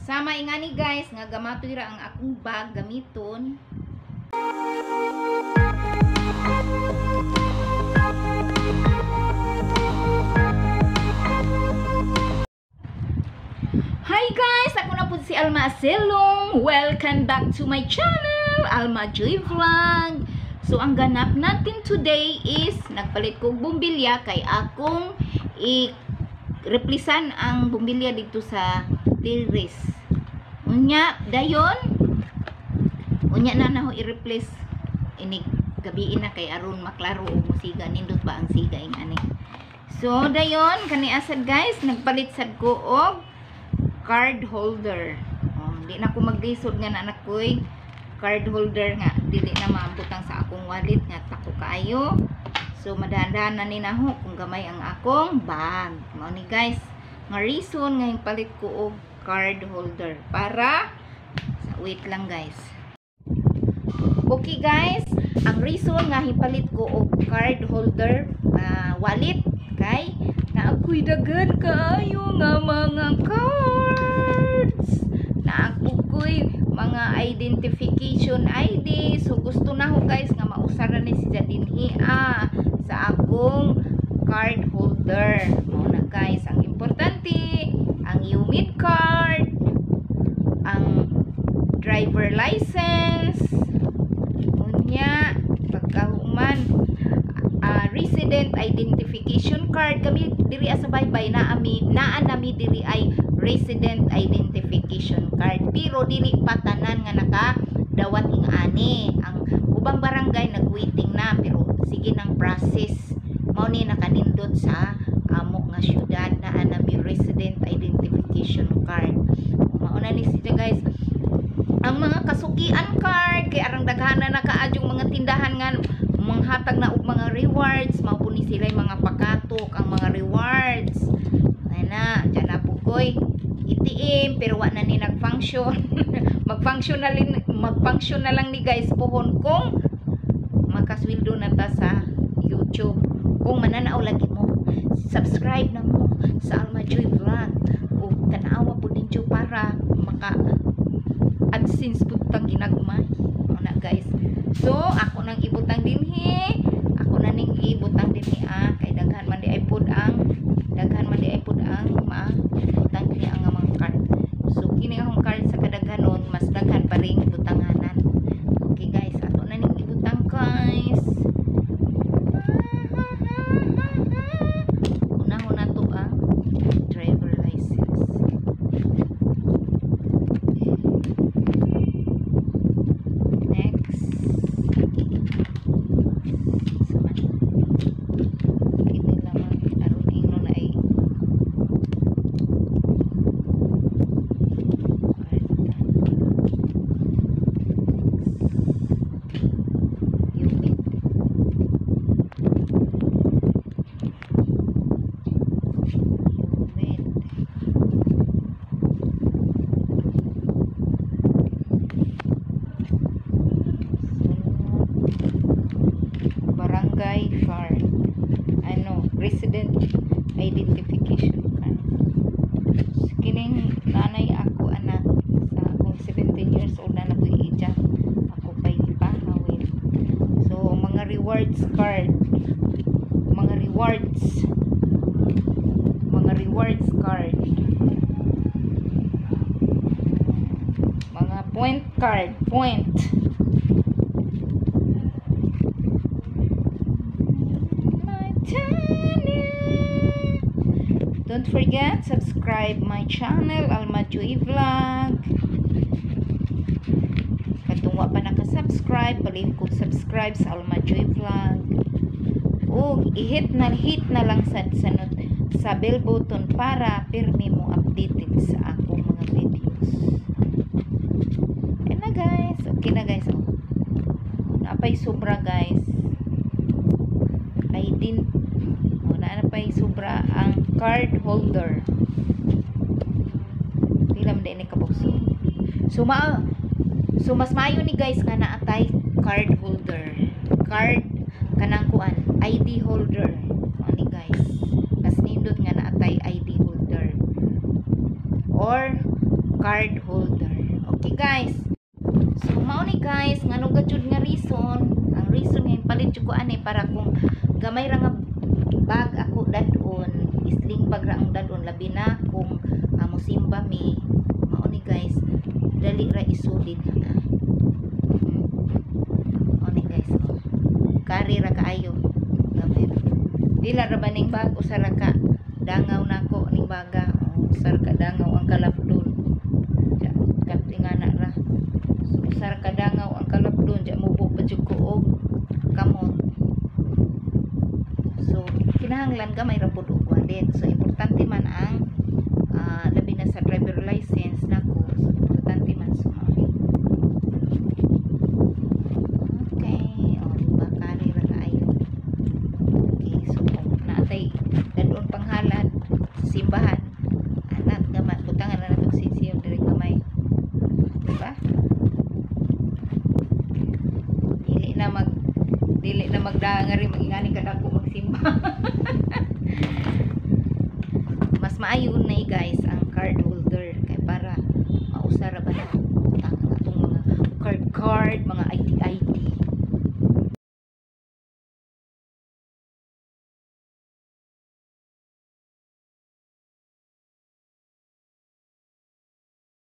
Sama ingani, guys, nga gamatoy ra ang akong bag gamiton. Hi guys! Ako na po si Alma Aselong. Welcome back to my channel, Alma Joy Vlog. So, ang ganap natin today is nagpalit kog bumbilya kay akong i-replisan ang bumbilya dito sa terrace. Unya, dayon, unya na na ho i-replace inig gabiin na kay aron maklaro og musiga, nindot ba ang siga ing ani. So, dayon, kani asad guys, nagpalit sad ko og card holder. Oh, di na ko maglisod nga na anak ko'y card holder nga dili na maabutang sa akong wallet nga tako kaayo. So madahan na ni naho kung gamay ang akong bag. Mao ni guys, nga reason nga palit ko og card holder para sa, wait lang guys. Okay guys, ang reason nga hipalit ko og card holder wallet kay naa ko'y daghan kaayo nga mga cards. Naa ko'y mga identification ID. So gusto na ko guys nga mausara ni siya dinhi sa akong card holder. Mao na guys, ang importante ang UMID card, ang driver license, unya pagkahuman resident identification card. Kami diri sa Baybay na ami naa nami diri ay resident identification card, pero dili pa tanan nga naka dawat ing ani. Ang ubang barangay nagwaiting na, pero sige nang process. Mao ni nakanindot sa amo nga syudad na nami resident identification card. Mao na ni siya guys, ang mga kasukian card kay arang daghan na kaadyong mga tindahan nga manghatag na og mga rewards. Mao po ni sila mga pakatok ang mga rewards. Ay na dyan na po koy ATM, pero wa na ni nag-function. Mag-function na lang ni guys pohon kung makasweldo na ta sa YouTube. Kung mananaw lagi mo, subscribe na mo sa Alma Joy Vlog o tanawa po ninyo para maka AdSense pud tang ginagmay. Mao na guys. So ako nang ibutang dinhi, ako na ning ibutang dinhi kay daghan man di ay pud ang mabutang dinhi ang mga card. So kini akong card sa kadaghanon, mas daghan pa ring butanganan. Okay guys, ato na ning ibutang guys. Unahon na to ang driver license. Next. Sama. Kini lamang aron ingno na ay kwarta. Next. UMID. UMID. Sunod. Barangay card. Ano, resident identification card. Kining nanay ako anak sa akong 17 years old na nakoy ija. Ako pa'y gipahawin. So, mga rewards card. Mga rewards. Mga rewards card. Mga point card. Point. My channel. Don't forget, subscribe my channel, Alma Joy Vlog. Katong wa pa naka-subscribe, palihog subscribe sa Alma Joy Vlog. O i-hit na lang sa bell button para pirmi mo updated sa akong mga videos. Ayan na guys. Okay na guys. Oh. Napay sobra guys. Ay din oh, naanapay sobra ang card holder. Pila man din ni kabukso. So mas maayo ni guys nga naatay card holder. Card kanang kuan, ID holder. Mao ni guys. Mas nindot nga naatay ID holder. Or card holder. Okay, guys. So mao ni, guys, ngano gajud nga reason, ang reason nga palit jud ko ani para kung gamay ra nga bag ako dadon, sling bag ra ang dadon, labi na kung mosimba mi, mao ni, guys, dali ra isulid na. Mao ni, guys, oh. Kari ra kaayo. Gamay ra. Dila ra ba ning bag, usa ra ka dangaw nako ning baga. Oh, usa ra ka dangaw ang kalapdon. Ja, katingana ra. So, usa ra ka dangaw ang kalapdon, ja mubo pa jud ko og kamot. So, kinahanglan gamay ra pud og wallet. So, importante man ang labi na sa driver license nako. So, importante man, so mao ni. Okay, o, diba, kari ra kaayo. Okay, so kung naatay dadon panghalad sa simbahan, anak gamay, butangan na nato sinsyo diri gamay. Diba? Dili na magdangari magingani kadako magsimba. Mas maayo na eh, guys, ang card holder kay para mausa ra ba na butang ang atong mga card card, mga